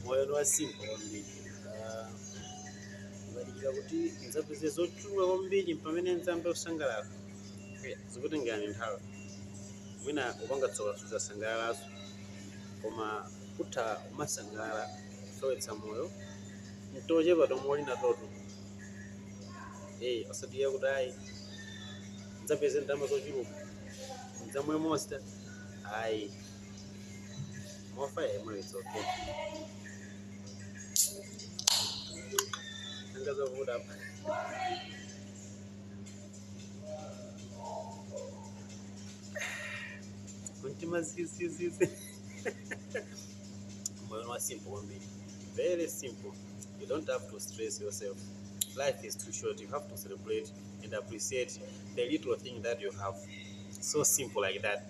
moyo wa simple kwambiri. Ndimadikira kuti ndzapeze zochuluka kwambiri pamene ndzambe kusangalala. Zikutengera nthawi. Mwina upanga tsoka suzasangalalaso, koma kutha umasangalala kusowetsa moyo mtochepa tomwe na toto. Osatiya kuti ayi ndzapeze ndalama zochuluka ndzamwe Monster. Ayi mofa yemwe it's okay. Angazovuta apa. Kuntima sisi. Moyo wa simple kwambiri. Very simple. You don't have to stress yourself. Life is too short. You have to celebrate and appreciate the little thing that you have. So simple like that.